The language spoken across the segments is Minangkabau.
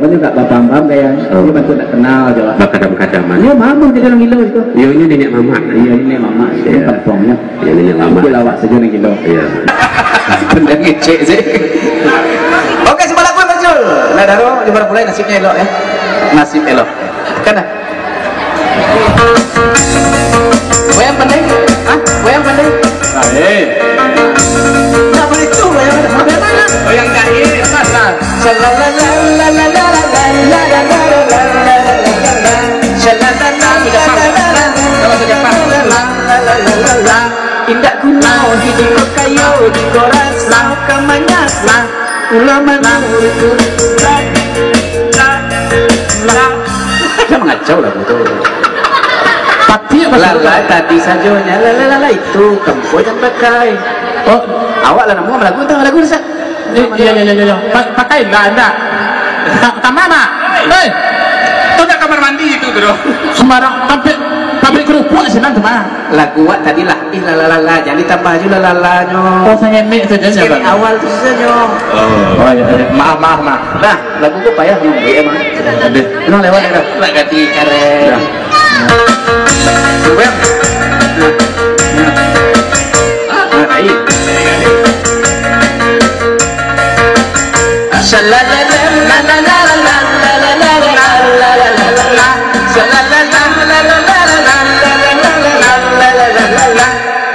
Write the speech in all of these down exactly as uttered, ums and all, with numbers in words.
Ini tak paham-paham gaya. Oh. Ini bantu tak kenal je lah. Bakadam-kadaman. Iyo, mamak jadi orang gilo itu. Iyo, ini nenek mamak. Iyo, ini nenek mamak. Ini kampuangnyo. Iyo, nenek mamak. Itu lawak sajo nan gilo. Iyo. Benda ngecek sih. Oke, sambah lagu, Bang Jul. Nah, Daro, jumpa pulai, nasibnyo elok, yo. Nasib elok. Kan dah? Wayang pandai? Hah? Wayang pandai? Pandai. Nah, begitu wayang pandai. Wayang pandai. Wayang gaib. Nah, nah. Indak guno hiduik ko kayo, di ko raso ka manyasa. Ulama nurut. Lah, lah, lah. Dia mengacau lagu tu. Tapi apa Lah, salah? Lah, tadi sajonyo. Lah, lah, lah, lah, itu kempo jan pakai. Oh. Awak lah namo lagu tu, lagu ni, Sa? Iya, iya, iya, iya, iya. Pa-, pakai lah, ndak. Ta-, tama, Mak. Hei. Tu ndak kamar mandi itu tu, doh. Sembarang pabrik, pabrik kerupuk sinan tu, Mak. Lagu awak tadi lah. Ih, la, la, la, la. Jan ditambah juo la, la, la nyo. Oh, sangemek sajo. Sangemek awal tu sajo. Oh. Oh, iya, iya. Maaf, maaf, maaf. Nah, lagu ko payah nyo, emang. Aduh. Nah, lewat dah. Nak ganti karek. Dah. Nah. Nah. Nah, baik.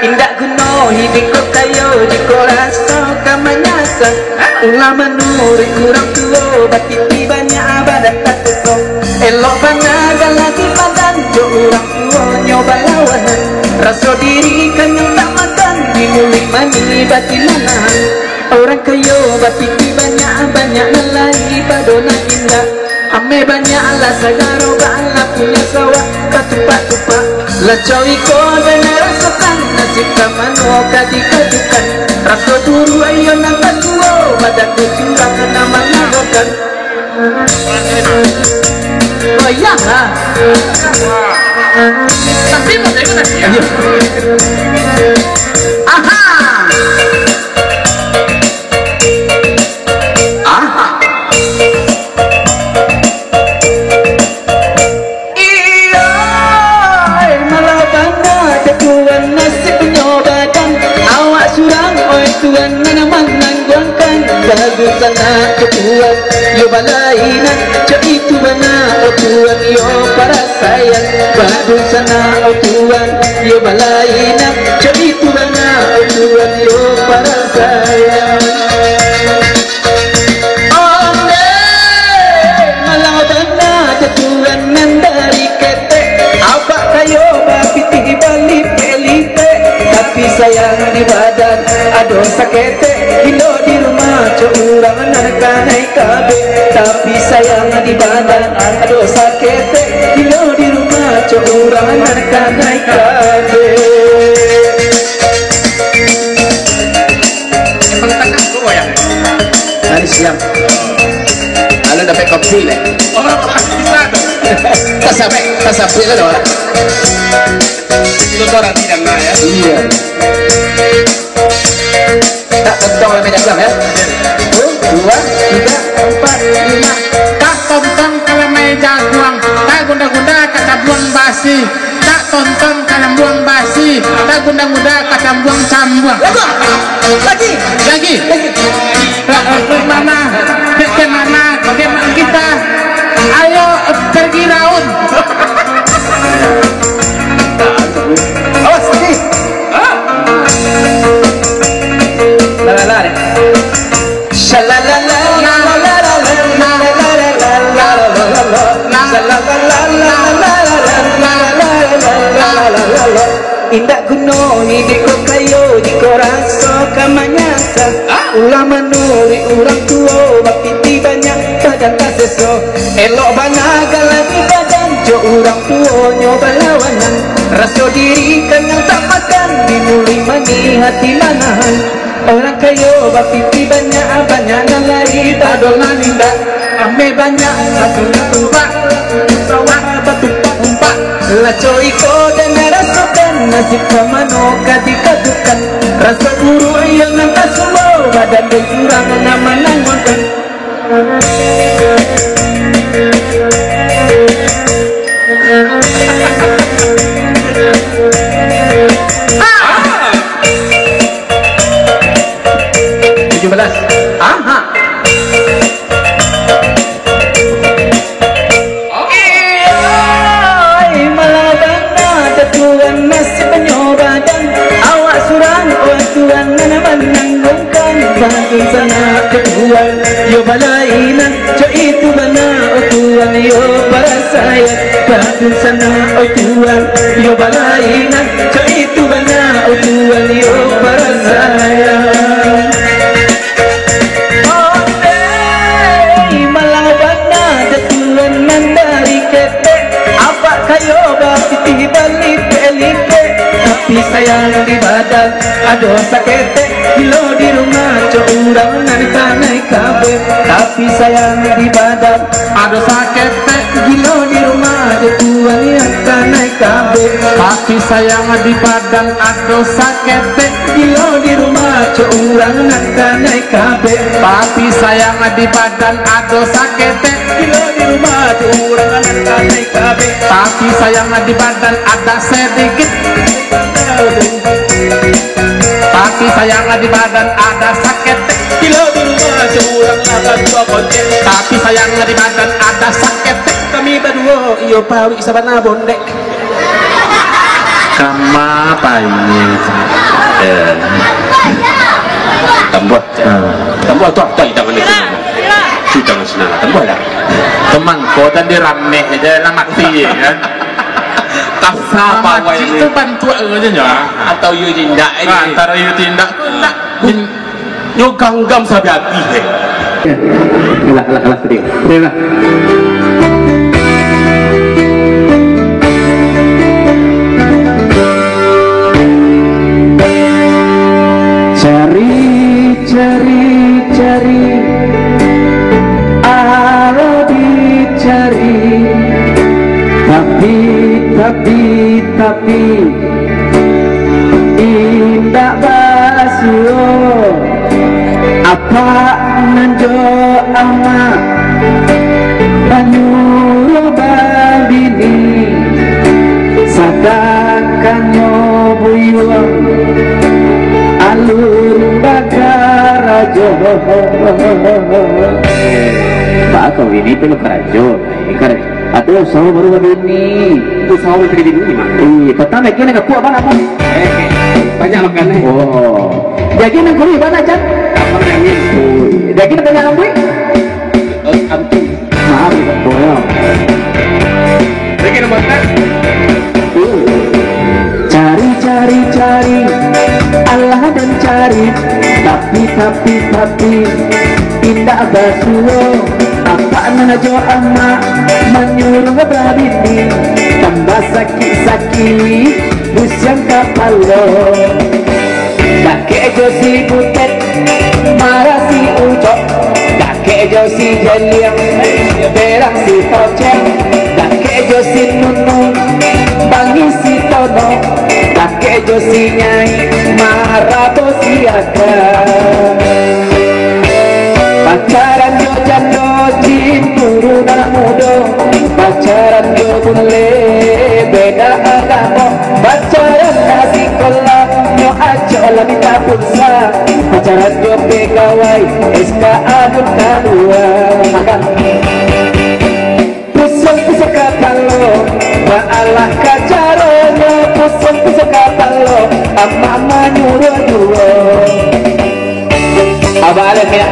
Indak guno hiduik ko kayo, jiko raso ka manyasa. Ulah manuruik urang tuo, batiti banyak, badan taseso. Elok bana galak di badan, jo urang tuonyo balawanan. Raso diri kanyang tak makan, di muluik manih batin manahan. Urang kayo batiti banyak, banyak nan lai pado nan indak. Ameh banyak lah sagalo, baalah punyo sawah, batupak-tupak. Lah co iko den rasokan, nasib ka mano ka dikajukan. Raso buruak iyo nan batuo, badan tu curang nan mangalokan. Oh iya, ha. Tapi mau saya nak siap. Aha. Aha. Iyo, malah bana dek Tuan nasibnyo badan. Awak surang, oi Tuan, nan manangguangkan. Bagus sanak jo Tuan, yo balainan. Cak itu bana, oh Tuan, yo parasaian. Bagus sanak, oh Tuan, yo balainan. Cak itu bana, oh Tuan, yo parasaian. Ondeh, malah bana jo Tuan nan dari ketek. Abak kayo bapitih balipek-lipek, tapi sayang di badan ado saketek. Bilo di rumah co urang nan kanai kabek, tapi sayang di badan ado saketek. Bilo di rumah co urang nan kanai kabek. Emang tangah tu, Boy, ya? Hari siang. Lalu dapat kopi, leh. Oh, bisa tu. Tak sampai, tak sampai lah, doh. Itu tu orang tidak nak, ya? Iya. Tak tontong lah meja pulang, ya. Satu, dua, tiga, empat, lima. Tak tontong kalau meja pulang. Tak gunda-gunda kata buang basi. Tak tontong ka tambuang basi, tak gunda-gunda ka tambuang-tambuang. Lagu. Lagi. Lagi. Lagi. Lah, eh, ke mana? Ke, ke mana? Ke mana kita? Ayo, eh, pergi raun. Awas, lagi. Lah, lah, lah, deh. Indak guno iduik ko kayo, jiko raso ka manyasa. Ulah manuruik urang tuo, bapiti banyak, badan taseso. Elok bana galak di badan, jo urang tuonyo balawanan. Raso diri kanyang tak makan, di muluik manih hati manahan. Urang kayo bapiti banyak, banyak nan lai tado nan indak. Ameh banyak, satu nan tumpak, sawah batumpah-tumpah. Laco iko den rasokan, nasib ka mano ka dikajukan. Raso buruak iyo nan tasuo, badan den surang nan manangguangkan. Bana, oh Tuan, yo balainan, cok itu bana, oh Tuan, yo parasaian. Badun sana, oh Tuan, yo balainan, cok itu bana, oh Tuan, yo parasaian. Ondeh, malang bana, jatuan nan dari ketek, apak kayo basitih balipek-lipek, tapi sayang di badan ado saketek, gilo di rumah cok urang nan kanai kabek, tapi sayang di badan ado saketek, gilo di rumah cok urang nan kanai kabek, tapi sayang di badan ado saketek, gilo di rumah cok urang nan kanai kabek, tapi sayang di badan ado saketek, gilo di rumah cok urang nan kanai kabek, tapi sayang di badan ada sedikit, tapi sayang di badan ada saketek, gilo di rumah cok urang lapan dua kocek, tapi sayang di badan ada saketek. Kami baduo, iyo, pawik sabana bondek. Kama painyo. Eh. Tambah. Ah. Tambah tu, tak, tak, tak, tak. Sudah, sudah lah, tambah lah. Teman, kau dan dia rameh aja lah mati, ya kan? Kasar. Mama bawai cik ni tu bantuak aja nya. Atau you tindak aja. Ah, antara you tindak tu nak. Nyo ganggam sampai habis, eh. Alah, alah, alah, sedih. Sedih lah. Cari, cari, cari, alah dicari, tapi, tapi, tapi, indak basuo, apak nan jo amak banyuruah babini, sadangkannyo buyuang alun bakarajo. Baa kau ini tu bakarajo? Ado usaho baru babini. Usaho mancari bini, Mak. Ih, patang lagi nak kapuak bana, Mak? Eh, banyak makan, eh. Oh. Jadi nan kuruih bana, Chan? Ui, jadi nan banyak rambuik? Eh, ampun. Maaf, boyong. Lagi nombor empat. Cari, cari, cari, alah den cari, tapi, tapi, tapi, indak basuo, apak nan jo amak manyuruah babini, tambah sakik-sakik, pusiang kapalo. Dakek jo si butek, marah si ucok, dakek jo si jeliang, berang si tocek, dakek jo si nunung, bangih si tono, dakek jo si nyai, marabo si aka. Pacaran jo jando, cimburu anak mudo, pacaran jo bule, beda agamo. Pacaran anak sikolah, nyo acok lah minta pulsa. Pacaran jo pegawai, S K alun kalua. Makan. Pusing-pusing kapalo, baalah ka caronyo. Pusing-pusing kapalo, amak manyuruah juo. Abah Alan, ya.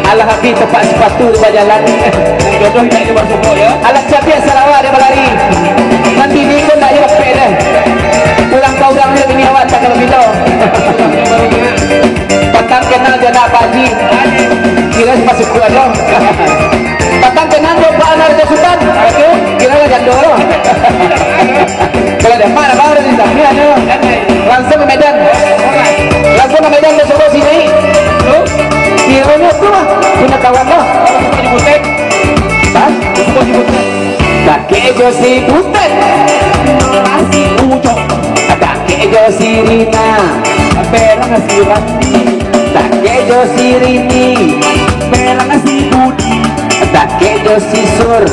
Alah habih tempat sepatu tu bajalan. Jodoh indak ado basuko, ya. Alah cabiak salawar ado balari. Nan bini ko ndak ado dapek deh. Pulang ka urang ado bini awak tak kalau bilo. Patang kenal jo anak Pak Haji. Kiro si basuko ado. Patang kenal jo Pak Anar jo Sutan. Kiro lah jando lo. Kalau dapat, dapat, dapat, dapat. Langsung ka Medan. Langsung ka Medan, basuko sini. Kironyo tu lah, punyo kawan lah. Hah? Dakek jo si Butet. Nasi Ucok. Dakek jo si Rina. Berang si Randi. Dakek jo si Rini. Berang si Budi. Dakek jo si Sur.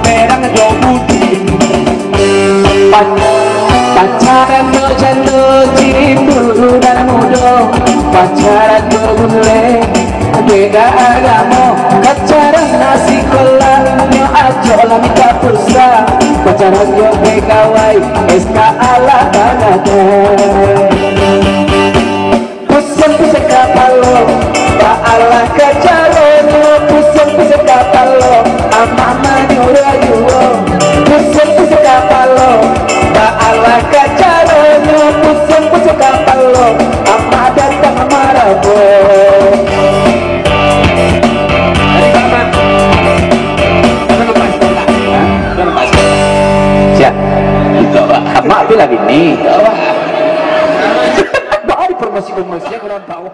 Berang jo Budi. Pac-, pacaran jo jando, cimburu anak mudo, pacaran jo bule, beda agamo, pacaran anak sikolah, nyo acok lah minta pulsa, pacaran jo pegawai, S K alah bagada. Pusing-pusing kapalo, Baalah ka caronyo, pusiang-pusiang kapalo, amak manyuruah juo. Pusiang-pusiang kapalo, baalah ka caronyo, pusiang-pusiang kapalo, amak datang marabo. Siap. Amak tu lah bini. Baa dipromosi-promosi, kurang tahu.